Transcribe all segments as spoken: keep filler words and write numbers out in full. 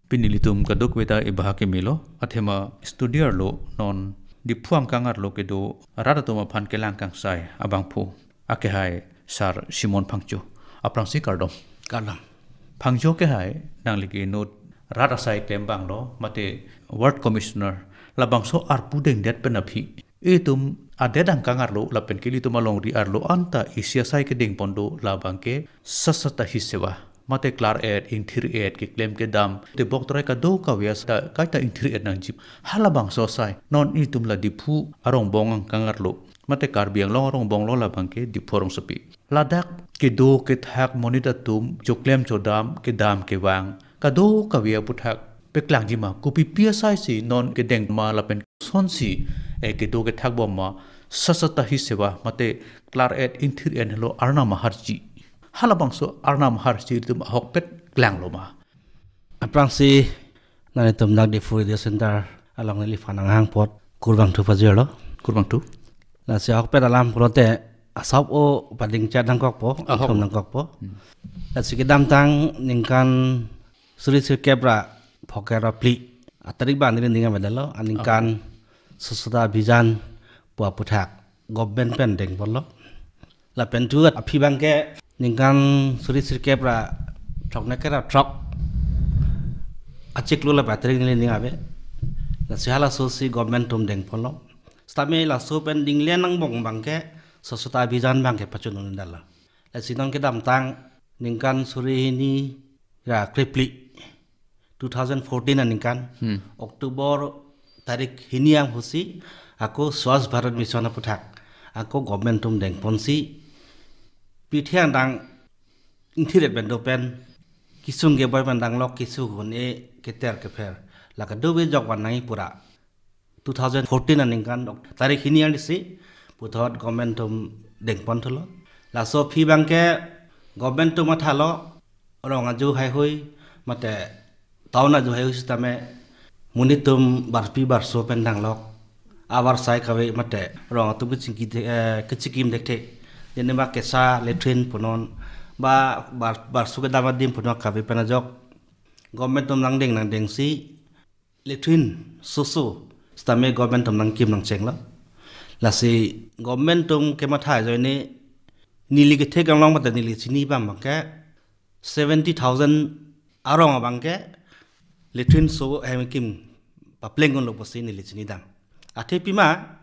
Pini ilitum kadokave ta ibahak kemelo, athema studio arlo non Diphu angkang arlo kedo rat atum aphan kelang kangsai abangphu akehai Sar Simon Phangcho. Aphrangsi kardom. Kardom. Phangcho kehai, nangli ke inut rat asai klembanglo, mate ward commissioner, labangso arpu dengdet pen aphi itum adet angkang arlo lapen ke ilitum alongri arlo anta isi asai kedengpon do, labang ke Swachhata Hi Seva, mate klar-et ingthir-et keklem kedam tebok terai kadokave asai ta kaita ingthir-et nangji. Halabangso asai non itum la Diphu arongbong angkang arlo, mate Karbi Anglong arongbong lo, labang ke Diphu arongsopi. Ladak kedo kethak monit atum choklem chodam kedam kevang kadokave aputhak peklangji ma, kopipi asai si non kedeng ma lapen kosonsi, eh, kedo kethak bom ma, Swachhata Hi Seva mate klar-et ingthir-et helo Arnam aharchi. Halabangso Arnam aharchi itum ahokpet klanglo ma? Aphrangsi nanglitum dak Diphu Radio Center along neliphan nanghang apot kurvangthu pajirlo. Kurvangthu. Lasi ahokpet alam pulote asap o pading chat nangkokpo, ahok, itum nangkokpo. Hmm. Lasi kedamtang ningkan suri sirkep ra phokep ra phli atarik abang neli ning avedetlo, aningkan, oh, Swachhata Abhijan pu aputhak government pen dengponlo. Lapen thu aphi abang ke ningkan suri sirkep ra throknerkep ra throk achiklo lapen atarik neli ning ave. Lasi halaso si government atum dengponlo. Sitame laso pen dinglen angbong abang ke Swachhata Abhijan abang ke pachun-un-edetlo. Lasi non kedamtang ningkan suri hini ra krephli, two thousand fourteen aningkan, hmm, October tarik hini angbong si ako Swachh Bharat Mission aputhak ako government atum dengponsi, pithiang dang ingthir-et pen do pen, kesung keboi pen danglok, keso un-e, keter kepher, la kadokave ajok van nangji pura two thousand fourteen aningkan ok-, tarik hini arni si puthot government atum dengponthulo. Laso aphi abang ke government atum mathalo, rong aju haihui mate town aju haihui sitame monit atum barpi barso pen danglok, avarsai kave mate rong atum kechingki de-, eh, kechikim thekthe. Jene ba kesa latrine punon, ba bar-, barso kedam adim punon, kave pen ajok government atum nangdeng nangdengsi latrine soso sitame government atum nangkim nangchenglo. Lasi government atum kematha ajoine neli kethek anglong mate neli chini abang ke seventy thousand arong abang ke latrine so hem kim papleng unlo pusi neli chinidam. Athe pima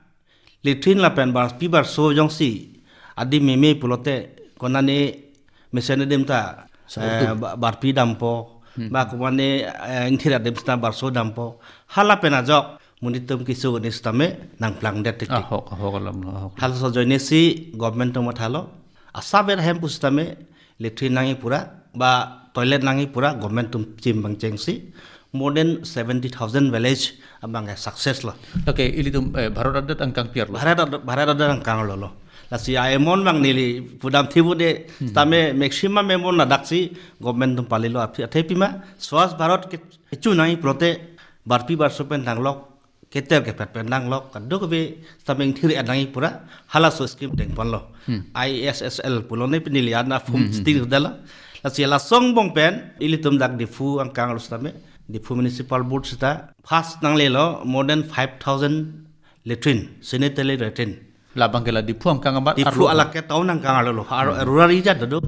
latrine lapen barpi barso jongsi adim meme pulote konane mesen adim ta, sarutu, eh, ba-, barpi dampo, hmm, ba komane, eh, ingthir adim sita barso dampo. Hala pen ajok monit atum keso un-e sitame nangplangdet tik tik. Ahok, ahok alamlo, ahok. Halaso ajoine si government atum mathalo, asap-et ahem pu sitame latrine nangji pura ba toilet nangji pura government atum chim pangchengsi more than seventy thousand village abang ke success lo. Okay, ilitum, eh, Bharat adet angkang pi arlo? Bharat adet, Bharat adet angkang arlo lo. Lasi amount abang neli pudam thibu de, hmm, sitame maximum amount ladaksi government atum palilo aphi. Athe pima Swachh Bharat ke, kecho nangji pulote barpi barso pen danglok, keter kepher pen danglok, kadokave sitame ingthir-et nangji pura halaso scheme dengponlo. Hmm. I S S L pulo ne pini lian a form, hmm, hmm, sting dala. Lasi laso angbong pen ilitum dak Diphu angkang arlo sitame, Diphu Municipal Board sita first nanglelo more than five thousand latrine, sanitary latrine. Labang ke la Diphu angkang amat, Diphu arlo alak ke town angkang arlo lo, ar-, hmm, rural area ta do.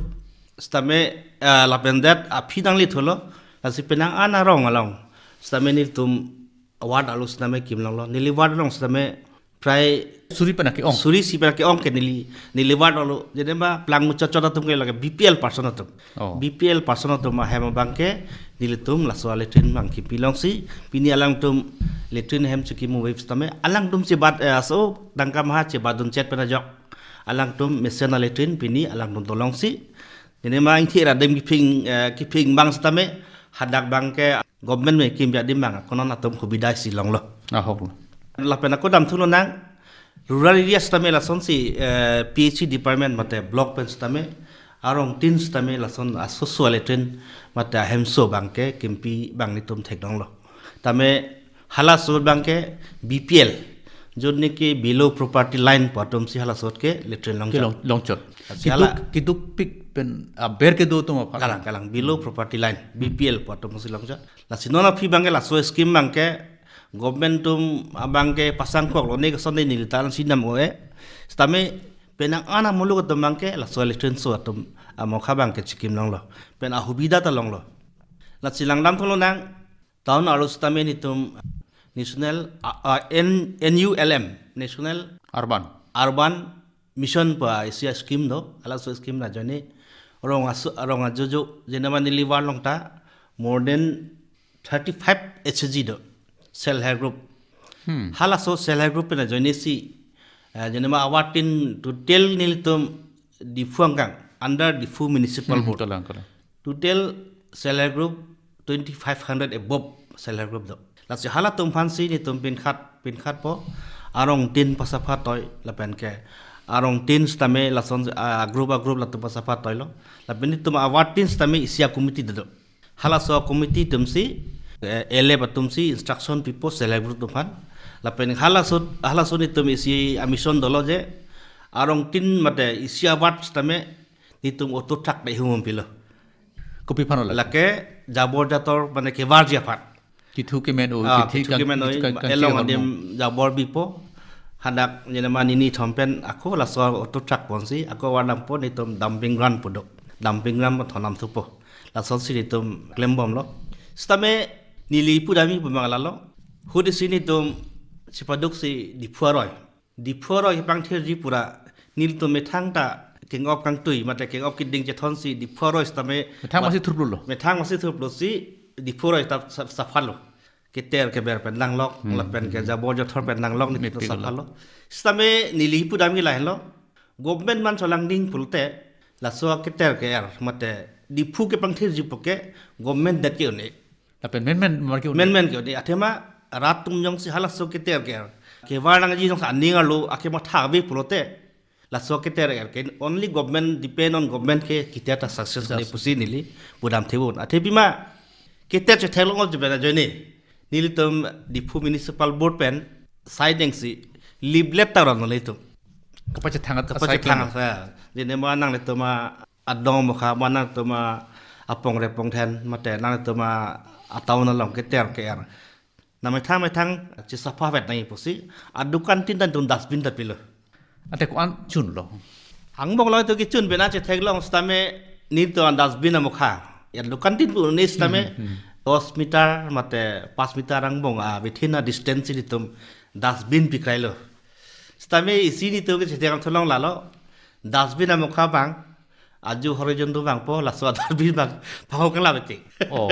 Sitame, eh, lapen det aphi nanglethulo, lasi penang an arong along sitame nelitum ward arlo sitame kimlonglo. Neli ward along sitame prai suri pen ake-ong, suri isi pen ake-ong ke neli, neli ward arlo. Jene ba plang muchot chot atum ke lake B P L person atum. Oh. B P L person atum ahem abang ke nelitum laso latrine abang kipilongsi, pini alangtum latrine ahem chekim ave sitame alangtum chebat, eh, aso tangka maha chebadun chet pen ajok alangtum mesen alatrine pini alangtum dolongsi. Jene ma ingthir adim kephing, eh, kephing abang sitame Hadak abangke government me kimpi adim abang konon atum hubidai si longlo. Ahok. Lapen ako damthu lonang, rural area sitame lasonsi, eh, P H E department mate block pen sitame arong tin sitame lason asoso latrine mate ahemso abangke kimpi abang netum theklonglo. Tame halaso abangke B P L, jonni ke below poverty line pu atumsi halaso ke latrine longchot. Kelong, longchot. Si keduk, hala kedukpik pen aber kedo atum aphan. Kalang, kalang, below poverty line, B P L pu atumsi longchot. Lasi non aphi abangke laso scheme abangke government atum abangke pasangkoklo, ne kosonde neli ta si dam-o-e. Sitame penang ana muluk atum abangke laso latrine so atum amokha abangke chikim longlo. Pen ahubida ta longlo. Lasi langdamthu lonang, town arlo sitame netum national, a, a, N, N U L M, National Urban. Urban Mission pu isi a-scheme do, halaso scheme ajoine rong asu, rong ajojo, jenama neli var long ta more than thirty-five H G do, self help group. Hmm. Halaso self help group pen ajoine si, eh, jenama award tin total nelitum Diphu angkang, under Diphu Municipal Hmm, Board. Kalang, kalang. Total self help group twenty-five hundred above self help group do. Lasi halatum aphansi netum pinkhat, pinkhatpo, arong tin pasapha toi lapen ke arong tin sitame lason, ah, group a group latum pasapha toilo. Lapen netum award tin sitame isi a-committee do. Halaso committee atumsi, eh, elep atumsi instruction pipo self help group atum aphan. Lapen halaso, halaso netum isi a-mission dolo je arong tin mate isi award sitame netum auto truck dai humum pilo. Kopi aphan lo? Lake jabor jathor mane kevarji aphan. Kethu kemen-oi, ah, kethu kethu kang-, kemen-oi, kethu kang-, elong kangchir adim hormu. Jabor bipo. Hadak jenama nini thom pen ako laso auto truck ponsi ako award dampo, netum dumping ground pu do. Dumping ground pu thonam thupo. Lasonsi netum klembomlo. Sitame neli pudamji pu abang lalo. Ahut isi netum chipaduksi Diphu aroi. Diphu aroi kepangthirji pura nelitum methang ta keng-op kangtui mate keng-op keding chethonsi Diphu aroi sitame methang mat-, masi thurplulo. Methang masi thurplusi Diphu aroi ta sa-, saphalo. Keter keber pen nanglok, Hmm. lapen ke jabor jathor pen nanglok, nelitum Mepik lo. Saphalo. Sitame neli pudamji lahenlo. Government manso langding pulote laso keter ke-er mate Diphu kepangthirji pu ke government det ke-un-e. Lapen menmen mar ke-un-e. Menmen ke-un-e. Athema rat atum jongsi halaso keter ke-er kevar nangji jongsi aning arlo akematha ave pulote laso keter ke-er ke only government, depend on government ke keter ta success Yes. ne pusi neli pudam thevon. Athe pima keter chetheklong ot jibena joine nelitum Diphu Municipal Board pen side si leaflet ta ron nelitum. Kapachethang at-, Kapachethang asai sa. Jenama nanglitum a adong mokha, ma nangtum a apong repong then, mate nangtum a a-town along keter ke-er. Na methang methang chisapha vet nangji pusi, adukan tin ta netum dustbin ta pilo. Ante ko-an chunlo? Angbong lo to kechun bena chetheklong sitame netum a dustbin amokha. Ya dukan tin pu ne sitame Hmm, hmm. dos meter mate pas meter angbong a within a distance netum dustbin pikrailo. Sitame isi netum kechethekdam thulong lalo. Dustbin amokha abang, aju horizon do abangpo, laso a dustbin abang pahok kala beti. Oh.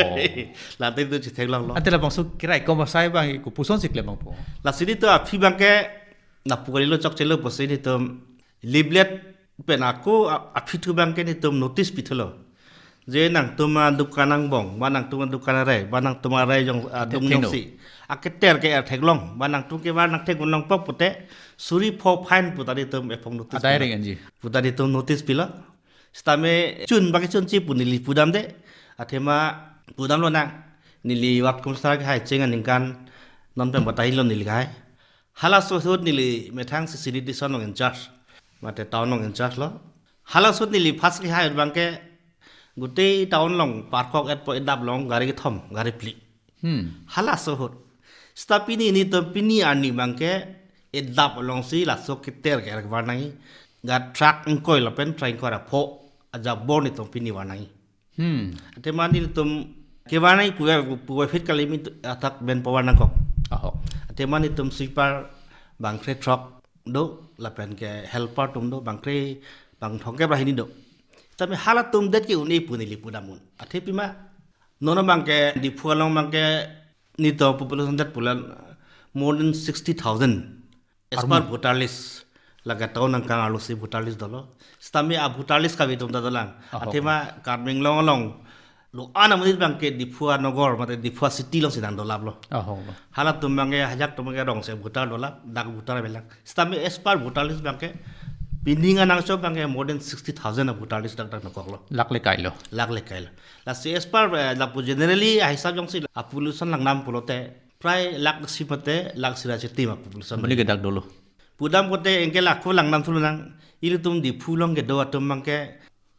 Late netum chetheklonglo. Ante labangso keraikom asai abang kopusonsi klem abangpo? Lasi netum aphi abangke lapu kalilo chokchelo pusi netum leaflet pen ako a-, aphi thu abangke netum notice pithulo. Je nangtum adukan angbong, ba nangtum adukan arei, ba nangtum arei jong, adung Thekthe no. Jongsi aketer ke-er theklong, ba nangtum kevar nangthek unlong pok pute suri pho fine pu ta netum ephong notice Adai pilo. Ring anji. Pu ta netum notice pilo. Sitame chun baki chun chi pu neli pudamde. Athema pudam lonang. Neli ward commissioner kehai cheng aningkan non pen batai lo neli kehai. Halaso ahut neli methang si sanitary along in charge. Mate town along in charge lo. Halaso ahut neli first kehai abangke gutei town along parkok etpo, edap along gari kethom, gari phli. Hmm. Halaso ahut. Sita pini netum pini arni abangke edap alongsi laso keter ke-er kevar nangji. Ga truck ingkoi lapen truck ingkoi ra pho ajabor netum pini var nangji. Hmm. Athema netum kevar nangji puve, puve phit kali mi athak manpower nangkok. Aho. Athema netum sweeper bangkre throk do, lapen ke helper atum do, bangkre bang thomkep ra hini do. Tame halatum det ke-un-e pu neli pudam un. Athe pima, non abangke Diphu along abangke netum population det pulo more than sixty thousand. As per Armu. Voter list, lake town angkang arlosi voter list dolo. Sitame a voter list kave atum ta dolang. Aho. Athema Karbi Anglong along do-an amonit abangke Diphu anogor, mate Diphu city alongsi nangdolaplo. Ahok lo. Halatum abangke hajak atum abangke rong se voter dolap, dak voter avelang. Sitame as per voter list abangke pining anangcho abangke more than sixty thousand a voter list dak dak nangkoklo. Lakh le kailo. Lakh le kailo. Lasi as per, eh, lapu generally ahisab jongsi a-population langdam pulote prai lakh isi mate lakh isi ra chitim a-population. Mane ke dak dolo. Pudam kote anke lake langdam thulonang, ilitum Diphu along kedo atum abangke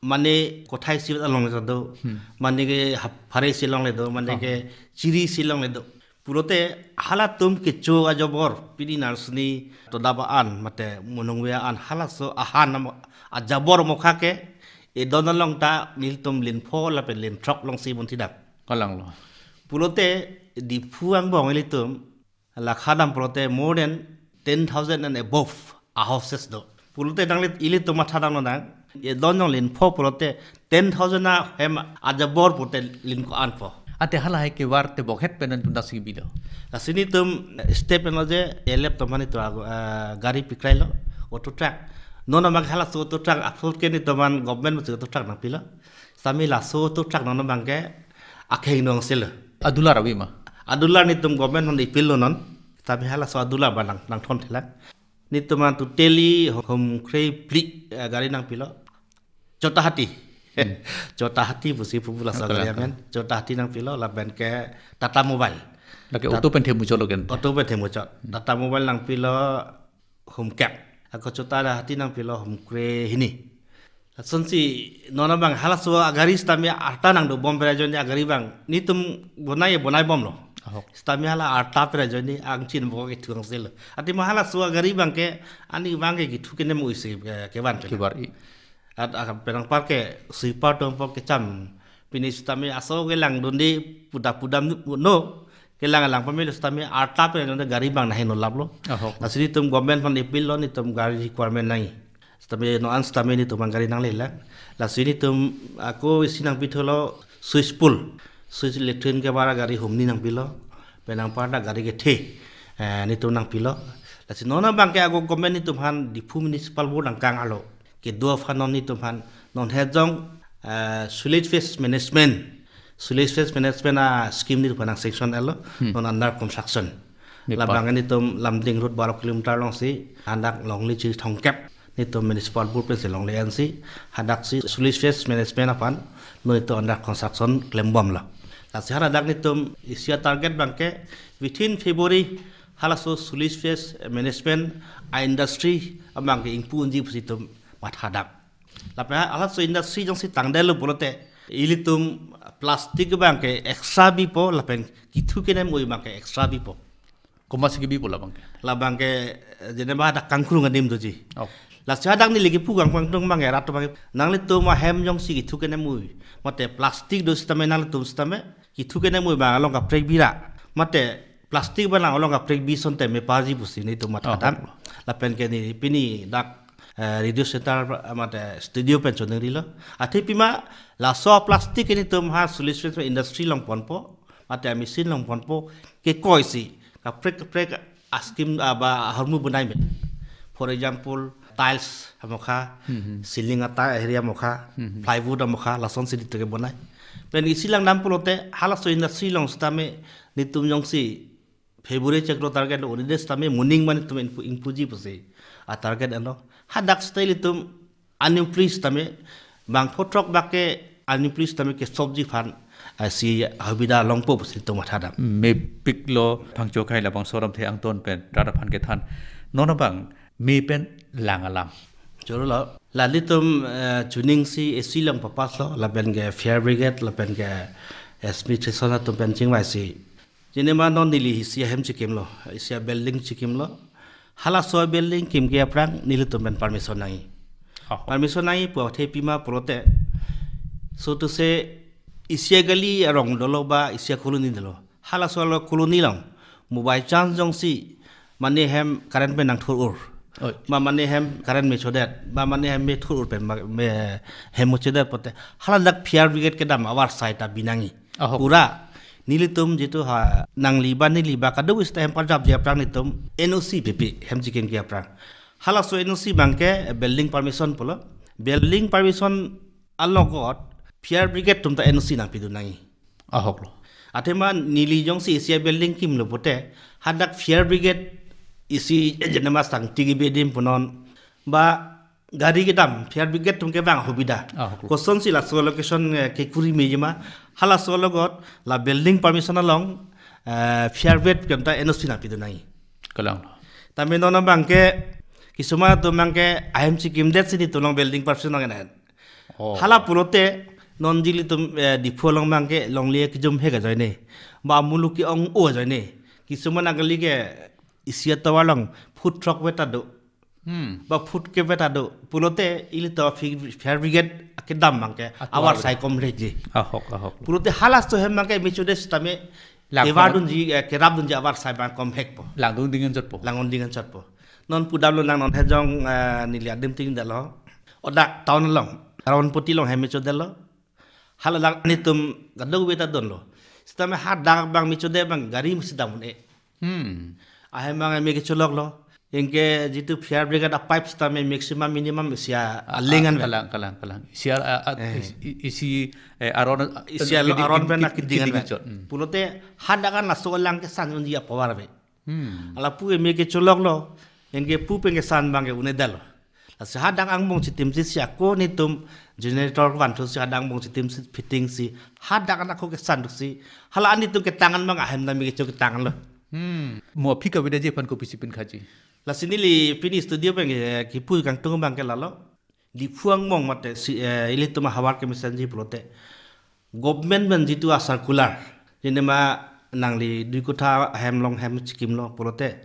mane kothai isi along le do, Hmm. mane ke hap-, phare isi along le do, mane Oh. ke chiri isi along le do. Pulote halatum kecho ajabor, pini narsini todaba an, mate monongve an, halaso ahan am-, ajabor mokha ke, edon along ta nelitum line four lapen line throk alongsi bonthidam. Kalang lo. Pulote Diphu angbong ilitum, lakha dam pulote more than ten thousand and above a houses do. Pulote nangli ilitum mathadamlonang. Edon along line four pulote ten thousand ahem ajabor pulote line ko-anpo. Ante hala hai kevar te bokhet pen nangtum daksi bilo. Lasi nelitum step pen lo je elep tomani to ago, ah, gari pikrailo, auto truck. Non abang halaso auto truck apot ke nelitum an government masi auto truck nangpilo. Sitame laso auto truck non abangke akheng nong selo. Adular ave ma? Adular nelitum government non ipillo non. Sitame halaso adular abang nang, nangthon thelang. Nelitum an totally hom kre phli, eh, gari nangpilo. Chota Hathi. Hmm. Chota Hathi pusi pu laso Chota gari Hathi. Amen. Chota Hathi nangpilo lapen ke Tata Mobile. Lake Tat-, auto pen themuchotlo ken. Auto pen themuchot. Tata Mobile nangpilo hom kep. Ako Chota Hathi nangpilo hom kre hini. Lasonsi non abang halaso agari sitame arta nangdobom pera ajoine agari abang nelitum bonai bonai bomlo. Ahok. Sitame hala arta pera ajoine angchin bo kethu angselo. Athema halaso agari abangke ani abangke kethu kenem isi, eh, kevan pela. Kevar i. At, ah, penang parke sweeper tongpo kecham pini sitame aso kelangdunde puda pudam no. Kelang alang pamelo sitame arta pera ajoine gari abang naheno laplo. Ahok. Lasi nelitum government aphan ipillo nelitum gari requirement nangji. Sitame non an sitame nelitum an gari nanglelo. Lasi nelitum ako isi nangpitholo switch pull. Switch latrine kevar agari humni nangpilo. Penang parta gari kethe, eh, nelitum nangpilo. Lasi non abangke ako government nelitum aphan Diphu Municipal Board nangkang alo. Kedo aphan non nelitum aphan non hejong, eh, sewage waste management. Sewage waste management a-scheme nelitum aphan nang sanction alo. Hmm. Non under construction. Nepal. Labang nelitum Lumding road baro kilometer alongsi hadak longli chiri thomkep nelitum municipal board pensi longle ansi hadaksi sewage waste management aphan nelitum under construction klembomlo. Lasi hadak nelitum isi a-target abangke within February halaso sewage waste management a-industry abangke ingpu unji pusi nelitum mathadam. Lapen halaso industry jongsi tangdetlo pulote ilitum plastic abangke extra bipo lapen kethu kenem oi abangke extra bipo. Komatsi kebipo labangke? Labangke, eh, jeneba hadak kangkrung adim doji. Oh. Lasi hadak neli kepu kangkrung abangke rat abangke nanglitum ahem jongsi kethu kenem oi. Mate plastic do sitame nanglitum sitame kethu kenem oi abang along kaprek bira. Mate plastic abang along kaprek bi asonte meparji pusi nelitum mathadam. Oh. Lapen ke neli pini dak, eh, radio center, eh, mate studio pen choningrilo. Athe pima laso plastic ke nelitum ha sewage waste industry along ponpo. Mate a-machine along ponpo kekoisi kaprek kaprek a-scheme aba ahormu bonai me. For example, tiles amokha, Hmm, hmm. ceiling ata area amokha, Hmm, hmm. plywood amokha, lasonsi nelitum kebonai. Pen isi langdam pulote halaso industry along sitame nelitum jongsi February chiklo target lo, uni des tame muning mane nelitum ingpu-, ingpuji pusi a-target alo. Hadak sitame ilitum unemployed tame bang photrok bak ke unemployed tame kesopji aphan, eh, si ahubida longpo pusi nelitum mathadam. Mepiklo Phangcho Khai labangso alamthe angton pen rat aphan kethan. Non abang me pen lang alam. Choro lo. La nelitum, eh, chuning si A C along papass lo, lapen ke fire brigade, lapen ke administration atum pen chingvaisi. Jenema non neli isi ahem chikimlo, isi a-building chikimlo. Halaso building kimke aphrang nelitum pen permission nangji. Oh. Permission nangji pu athe pima pulote, so to say, isi a-gully arong dolo ba isi a-colony dolo. Halaso alo colony along, mo by chance jongsi mane hem current pen nangthur-ur. Oi. Ba mane hem current mechodet, ba mane hem methur-ur pen ma-, me-, hem mochodet pulote, haladak fire brigade kedam avarsai ta binangji. Ahok. Pura nelitum jitu ha nangli ba neli ba kadokave sita hem parjapji aphrang nelitum N O C pipi hem chikimke aphrang. Halaso N O C abangke building permission pulo. Building permission alogot fire brigade atum ta N O C nangpidun nangji. Ahok lo. Athema neli jongsi isi a-building kimlo pote, hadak fire brigade isi jenema sangti kebi adim punon, ba gari kedam, fire brigade atum kevang ahubida. Ahok lo. Kosonsi laso location, eh, kekuri mejima, halaso alogot la building permission along, eh, fire brigade atum ta N O C nangpidun nangji. Kalang. Tame non abangke, kisuma atum abangke, ahem chikimdet si nelitum along building permission nang enen. Oh. Hala pulote, non nelitum, eh, Diphu along abangke, longle kejum he ajoine. Ba muluk ke-ong-o ajoine. Kisuma nangkali ke, isi atovar along, food truck veta do. Hmm. Ba food ke veta do. Pulote, ilitum fi-, fire brigade akedam abangke, atovar avar veta. Sai kom reji. Ahok, ahok. Pulote, halaso ahem abangke, mechode sitame, Lang evar pon- dunji, eh, kerap dunji avar sai abang komhek po. Langdun ding anchot po. Langdun ding anchot po. Non pudamlo nang non hejong, eh, neli adim ting dalo. Odak town along, Aronpoti along hem mecho dalo. Hala dak nelitum kadokave ta dunlo. Sitame hadak abang mechode abang gari musi dam un-e. Hmm. Ahem abang meke cholok lo. Anke jitu fire brigade a-pipe sitame maximum minimum isi a, ah, aling an pen. Kalang, kalang, kalang. Isi a, a, a, Eh. is-, i-, isi, eh, aron, Isi eh, alo kedi-, aron pen kedi-, na keding an keding pen. Anchot. Hmm. Pulote hadak an laso alang kesan unji apovar ave. Hmm. Ala pu meke cholok lo, anke pu pen kesan abangke un-edetlo. Lasi hadak angbong chitim si si ako nelitum generator vanthusi hadak angbong chitim si fitting si hadak an ako kesan thusi hala nelitum ketang an abang ahem dam meke cho ketang lo. Hmm. Mo aphi kavedaji aphan kopisi pinkhaji? Lasi neli pini studio pen ke, eh, kipu kangtung abangke lalo. Diphu angbong mate si, eh, ilitum ahavar kemesenji pulote. Government pen jitu a-circular. Jenema nangli dui kotha ahem along hem chikimlo pulote.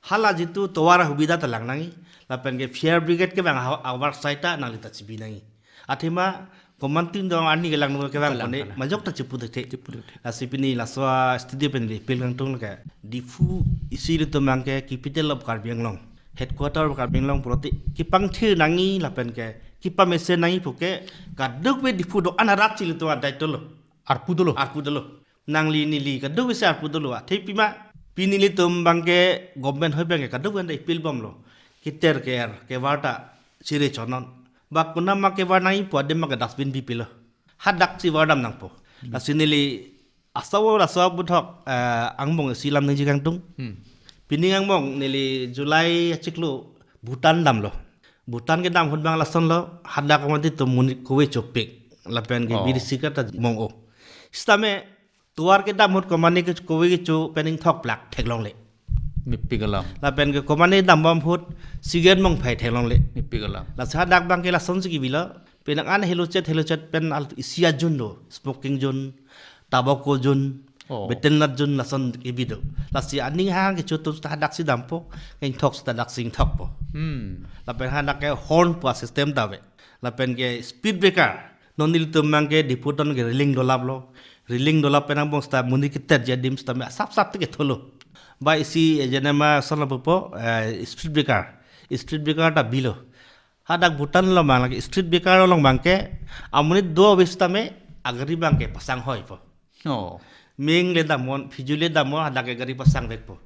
Hala jitu tovar ahubida ta lang nangji. Lapen ke fire brigade kevang aha-, avar sai ta nangli ta chibi nangji. Athema komantu dong arni kelang nung kevang Kalang, pone kalang. Majok ta chipu thekthe. Chipu thekthe. Lasi pini laso a-studio pen neli appeal kangtung ke. Diphu isi ilitum abangke capital of Karbi Anglong. Headquarter of Karbi Anglong pulote kepangthir nangji lapen ke kepamesen nangji puke kadokave Diphu do-an arat si ilitum adai dolo. Arpu dolo. Arpu dolo. Nangli neli kadokave si arpu dolo. Athe pima pini ilitum abangke government hoi abangke kadokave anta appeal bomlo. Keter ke-er kevar ta chire chonon. Ba konama kevar nangji pu adim abangke dustbin bipilo. Hadak si var dam nangpo. Hmm. Lasi neli asap asap buthok, eh, angbong isi lam nangji kangtung. Hmm. Pini angbong neli July achiklo Bhutan damlo. Bhutan kedam ahut abang lasonlo, hadak mati atum monit kove chopik. Lapen ke Oh. biri sikar ta mong-o. Sitame tovar kedam ahut komane ke kove kecho pen ingthok plak theklongle. Mepik alam. Lapen ke komane dambom ahut sigen mongphai theklongle. Mepik alam. Lasi hadak abangke lasonsi kebilo. Penang an helochet helochet pen al isi a-zone do. Smoking zone, tobacco zone, Oh. Betel nut zone lason kebi do. Lasi aning hang kecho atum seta hadak si dampo, ingthok seta hadak si ingthokpo. Hmm. Lapen hadak ke horn pu a-system ta ave. Lapen ke speed breaker. Non nelitum abangke Diphu town ke railing dolaplo. Railing dolap pen angbong seta monit keterji adim sitame asapsap te ketholo. Ba isi, eh, jenema son lapupo, eh, speed breaker. Speed breaker ta bilo. Hadak Bhutan along abang lake street breaker along abangke amonit do ave sitame agari abangke pasang hoipo. Oh. Meng le damnon, phiju le damnon, hadak ke gari pasang vekpo.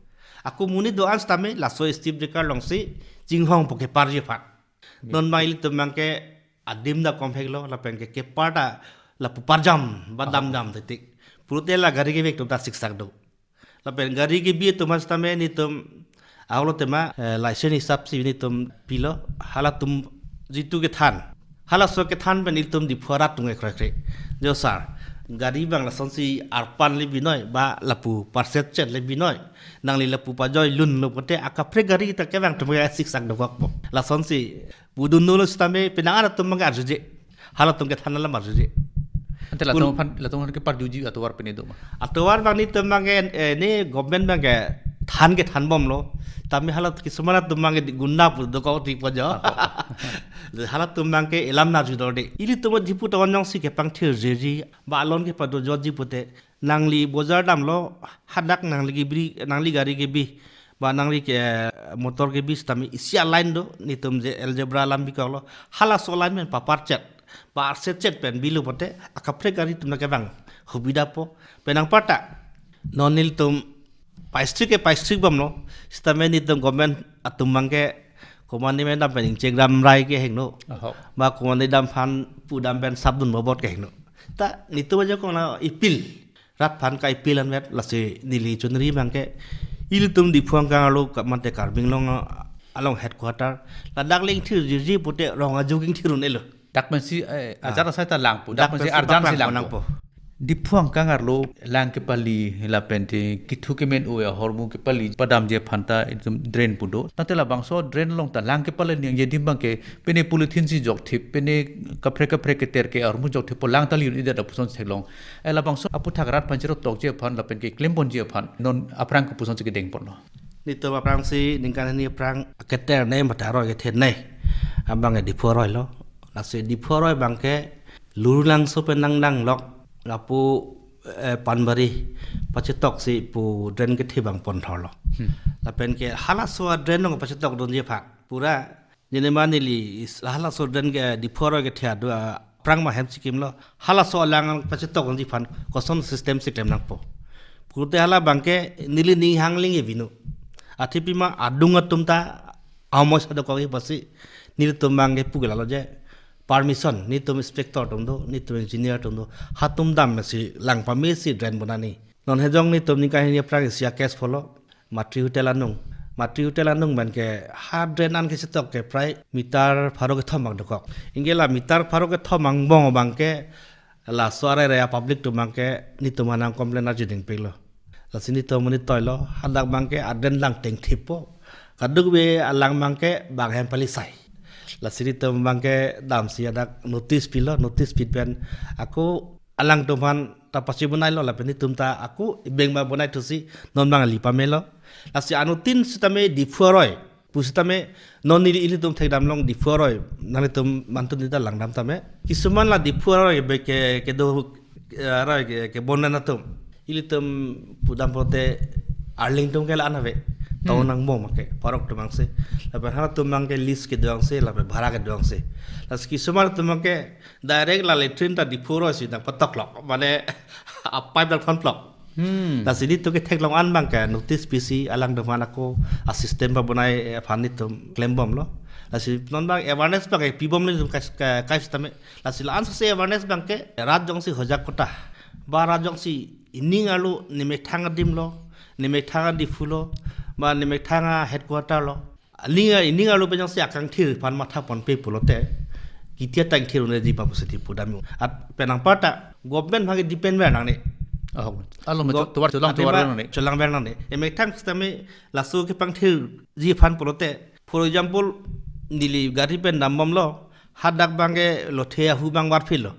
Ako monit do-an sitame laso street breaker alongsi chinghongpo keparji aphan. Non abang ilitum abangke adim ta komheklo, lapen ke kepar ta lapu parjam, ba Oh. damjam titik. Pulote la gari kevek atum ta siksak do. Lapen gari kebi atum sitame nelitum ahok lo tema, eh, license hisap si nelitum pilo, halatum jitu kethan. Halaso kethan pen nelitum Diphu arat atum ke kroikre. Jo sir, gari abang lasonsi arpan le binoi, ba lapu parset chet le binoi. Nangli lapu pajoi lunlo pote akaprek gari ta kevang atum ke siksak dokokpo. Lasonsi pudunlo sitame penang an atum abangke arjuje. Halatum kethan alam arjuje. Ante Pul- latum aphan, latum aphan keparjuji atovar pine do ma? Atovar abang nelitum abangke, eh, ne government abangke than kethan bomlo. Tame hala kisumana atum abangke gunda pu dokok ti po jo. Hala atum abangke elam arjudorde. Ilitum Diphu town jongsi kepangthir jirji, ba alon kepado jotji pute. Nangli bojar damlo, hadak nangli kebri, nangli gari kebi, ba nangli ke, eh, motor kebi sitame isi a-line do, nelitum je algebra alam bikoklo, halaso line pen papar chet, ba arset chet pen bilo pote, akaprek gari atum ta kevang, hubida po, penang parta, non nelitum paistrik ke paistrik bomlo, sitame nelitum government atum abangke, komane me dam pen ingchek dam rai kehingno, Ahok. ba komane dam aphan pu dam pen sapdun bobot kehingno. Ta nitum ajakong la ipil. Rat aphan ka ipil anvet lasi neli chunri abangke ilitum Diphu angkang arlo ka mate Karbi Anglong along headquarter. Ladak lengthir jirji pute rong aju kengthir un-elo. Dak pensi, eh, Ah. ajar asai ta lang pu. Dak Dak pensi pensi arjan si paklang lang pu. nangpo. Diphu angkang arlo lang kepali lapen te kethu kemen-o ahormu kepali padamji aphan ta itum drain pu do. Tangte labangso drain along ta lang kepali ningje adim abangke pine polythene si jokthip, pine kaprek kaprek keter ke ahormu jokthip pu lang ta li un-edet lapuson si theklong. Eh, labangso aputhak rat aphan chirotokji aphan lapen keklem ponji aphan non aphrang kopuson si kedeng ponlo? Nitum aphrangsi ningkan hini aphrang keter nei mate aroi kethe nei abang Diphu aroi lo. Lasi Diphu aroi abangke Lurlangso pen nangdang lok lapu, eh, Panbari pachetoksi pu drain kethe abang ponthorlo. Hmm. Lapen ke halaso a drain along pachetok dunji aphan pura jinema neli is-, halaso drain ke Diphu aroi kethe adu aphrang ma hem chikimlo. Halaso alang pachetok dunji aphan koson system si klem nangpo. Pute hala abangke neli ning hangling e binu. Athe pima adung atum ta amo sado kogi pasi nelitum abangke pu ke lalo je permission, nitum inspector atum do, nitum engineer atum do, hatum dam si lang pame si drain bonani. Non hejong nitum ningkan hini aphrang isi a case polo, Matri Hotel anung. Matri Hotel anung abangke ha drain an kechetok ke prai meter pharo kethom abang dokok. Anke la meter pharo kethom angbong abangke laso arere a public atum abangke nitum aphan nang complain arju dingpiklo. Lasi nitum monit toilo, hadak abangke a drain lang tengthippo. Kadokave alang abangke bang hem palisai. Lasi nitum abangke damsi hadak notice pilo, notice pi pen ako alangtum aphan ta pachibonailo lapen nitum ta ako ibeng ma bonai thusi non abang li pamelo. Lasi anuttin sitame Diphu aroi pusitame non ili, ilitum thekdam long Diphu aroi, nanglitum mantun nita langdam tame. Kisuman la Diphu aroi ke, ke, kedo, eh, aroi ke, kebondan atum. Ilitum pudam pote arleng atum ke la-an ave. Tau Hmm. nang bom ke, parok atum angse. Lapen halatum abangke lease kedo angse, lapen bhara kedo angse. Lasi kisuman atum abangke direct la latrine ta Diphu aroi si nang patok lok. Mane a pipe dak thon plok. Hmm. Lasi nitum ketheklong an abangke notice pisi alangtum aphan ako a system pabonai, eh, aphan nitum klem bomlo. Lasi non abang awareness abangke pi bomlo nitum kai, kai, kai sitame. Lasi la-an sose awareness abangke rat jongsi hojakota. Ba rat jongsi ining arlo nemethang adim lo, nemethang a Diphu lo, ba nemethang a headquarter lo. Aling a ining arlo pen jongsi akangthir aphan matha ponpe pulote, kitia tangthir un-eji pa pusi Diphu dam. At penang parta government abangke depend ver nangne. Oh, alo me Go-, tovar cholang atima tovar nangne. Cholang ver nangne. Emethang sitame laso kepangthirji aphan pulote, for example, neli gari pen dam bomlo, hadak abangke lothe ahu abang varphilo.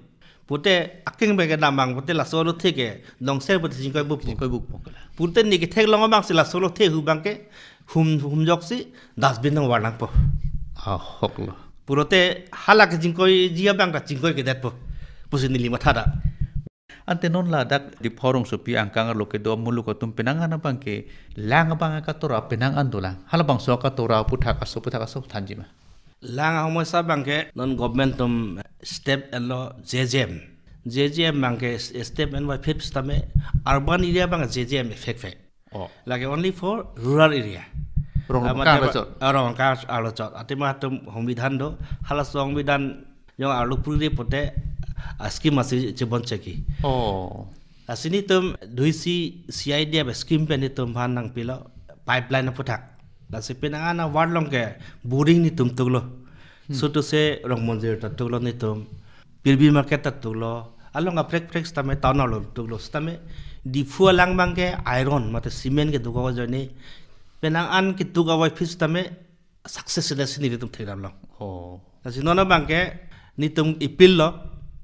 Pute akeng abangke dam abang pute laso lothe ke dongser pute chingkoi buppo. Chingkoi buppo kala. Pute ne ketheklong abangsi laso lothe ahu abangke hum, humjoksi dustbin nang var nangpo. Ahok lo. Pulote hala kechingkoiji abang ta chingkoi kedetpo pusi neli matha da. Ante non ladak Diphu rongsopi angkang arlo kedo muluk atum penang an abangke lang abang akatora penang an dolang. Halabangso akatora aputhak aso aputhak aso thanji ma? Lang ahomoi sa abangke non government atum step enlo J J M. J J M abangke step enlo phit sitame urban area abang J J M effect fe. Oh. Lake only for rural area. Rong Ah, kang mate arlo chot. Ah, rong kang arlo chot. Atima atum songbidhan do, hala songbidhan jong arlo puri pute, ah, scheme asi chebon cheki. Oh. Lasi nitum duisi C I D F scheme pen nitum aphan nangpilo pipeline aputhak. Lasi penang an a ward along ke boring nitum tuklo. Hmm. So to say Rongmonjir ta tuklo nitum. Pirbi market ta tuklo. Along aprek prek sitame town arlo tuklo. Sitame Diphu alang abangke iron mate cement kedo ajoine penang an kedo avoid phit sitame success ida si nelitum thekdam long. Oh. Lasi non abangke nitum ipil lo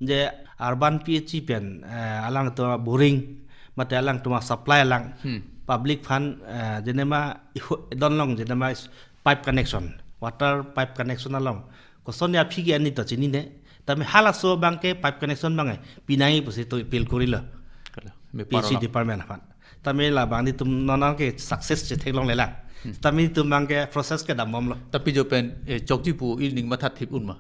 je urban P H E pen, eh, alangtum boring mate alangtum supply alang Hmm. public aphan, eh, jinema iho-, don long jinema is-, pipe connection, water pipe connection along. Koson aphi ke ani to chinine. Tame halaso abangke pipe connection abang pinangji pusi to ipil korilo. Kala, me P H E parona. Department aphan. Tame labang nitum non abangke success chetheklongle lang. Hmm. Tame nitum abangke process kedam bomlo. Tapi jo pen, eh, chokji pu ili ning mathathip un ma?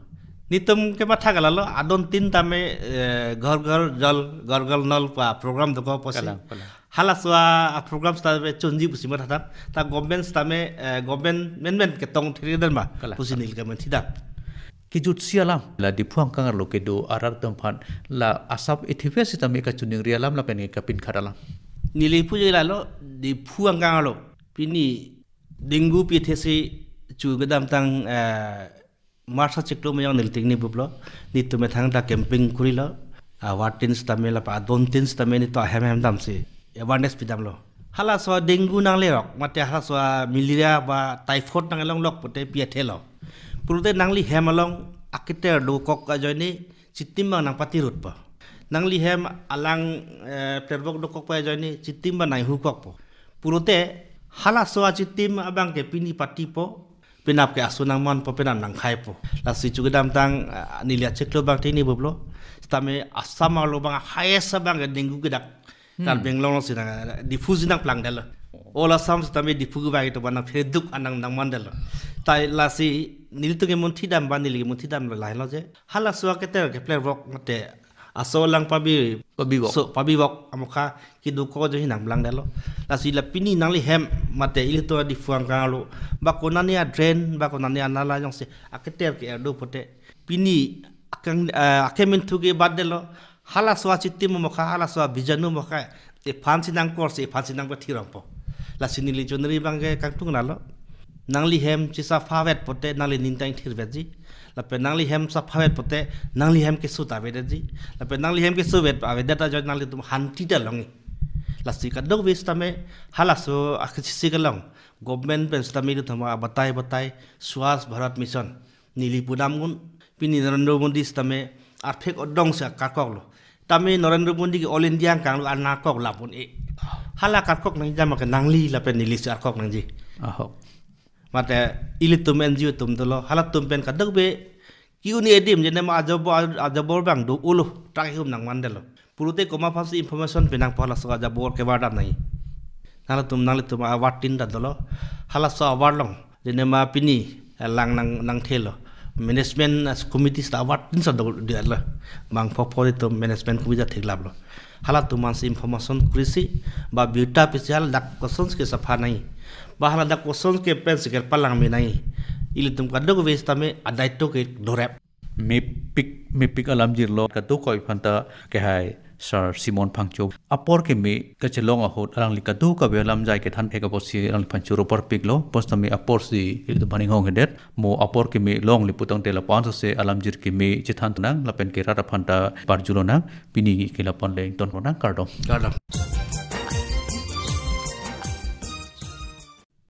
Nitum kematha kalalo, adon tin tame, eh, ghar ghar jal, ghar ghar nal pa program dokok pusi. Kala, kala. Halaso a program sitame chunji pusi mathathap. Ta government sitame, eh, government menmen ketong thiri dan ma. Kala, pusi kala. Neli kemen thidam. kejutsi alam, la Diphu angkang arlo kedo arat atum aphan, la asap ithivesi tame kachiningri alam lapen ke kapinkhat alam. Neli puji lalo Diphu angkang arlo. Pini dengue pi athesi chu kedamtang, eh, March achiklo meyong neliting ni buplo. Netum methang ta camping kurilo. Awatin sitame lapen adontin sitame netum ahem hem damsi awareness pidamlo. Halaso dengue nanglerok, mate halaso malaria ba typhoid nanglonglok pute pi athelo. Pulote nangli hem along aketer dokok ajoine chitim abang nangpatirutpo. Nangli hem alang, eh, plervok dokok pu ajoine chitim abang nanghukokpo. Pulote halaso achitim abang ke pini patipo, penap ke aso nangmanpo, penap nangkhaipo. Lasi chu kedamtang, ah, neli achiklo abang tini buplo. Sitame Assam arlo abang highest abang ke dengue kedak. Hmm. Karbi Anglong alongsi nang, Diphu si nangplangdetlo. All Assam sitame Diphu ke abang itum abang nangphirduk anang nangmandetlo. Tai lasi nelitum kemunthi dam ba neli kemunthi damlo lahenlo je, halaso aketer ke plervok mate aso alang pabi, pabivok. So, pabivok amokha kedokok ajoine nangplangdetlo. Lasi la pini nangli hem mate ilitum Diphu angkang arlo ba konane adrain ba konane anala jongsi aketer ke-erdo pute pini akang, eh, akeminthu ke batdetlo. Halaso achitim amokha, halaso abijanu amokha ephansi nangkorsi ephansi nangpathirongpo. Lasi neli chonri abang ke kangtung lalo. Nangli hem chesapha vet pute nangli ning ta ingthir vetji. Lapen nangli hem sapha vet pute nangli hem keso ta avedetji. Lapen nangli hem keso vet avedet ajoine nanglitum hanti ta longji. Lasi kadokave sitame halaso akechisi kelong government pen sitame itum abatai batai Swachh Bharat Mission neli pudam un, pini Narendra Modi sitame arphek odong si akarkoklo. Tame Narendra Modi ke All India angkang arlo anarkok lapu-un-e. Hala karkok nangji jama ke nangli lapen nelisi arkok nangji. Ahok. Mate ilitum N G O atum dolo, halatum pen kadokave ke-un-e adim, jenema ajabor, ajabor abang do-olo, trak ihum nangmandetlo. Pulote komat aphansi information pinangpo, halaso ajabor kevardam nangji. Nanglitum, nanglitum awatin ta dolo. Halaso awar along jenema pini, eh, lang nang, nangthelo. Management, eh, committee sita awatin sa do diatlo. Bang phopho itum management committee ta theklaplo. Halatum aphansi information kurisi ba birta pisi haladak kosonsi kesapha nangji, ba haladak kosonsi ke pensi kepalangme nangji, ilitum kadokave sitame adaito ke dorep. Mepik, mepik alam jirlo, kadokave aphanta kehai Sir Simon Phangcho. Apor keme kachelong ahut alangli kadokave alam jai kethan thek apotsi alangliphan choro parpiklo, pusitame aporsi ilitum aphan inghonghedet. Mo apor keme longle putangte lapu-an sose alam jir keme chethan nang, lapen ke rat aphanta parjulonang, pini ke lapu-an le ingtonlonang, kardom. Kardom.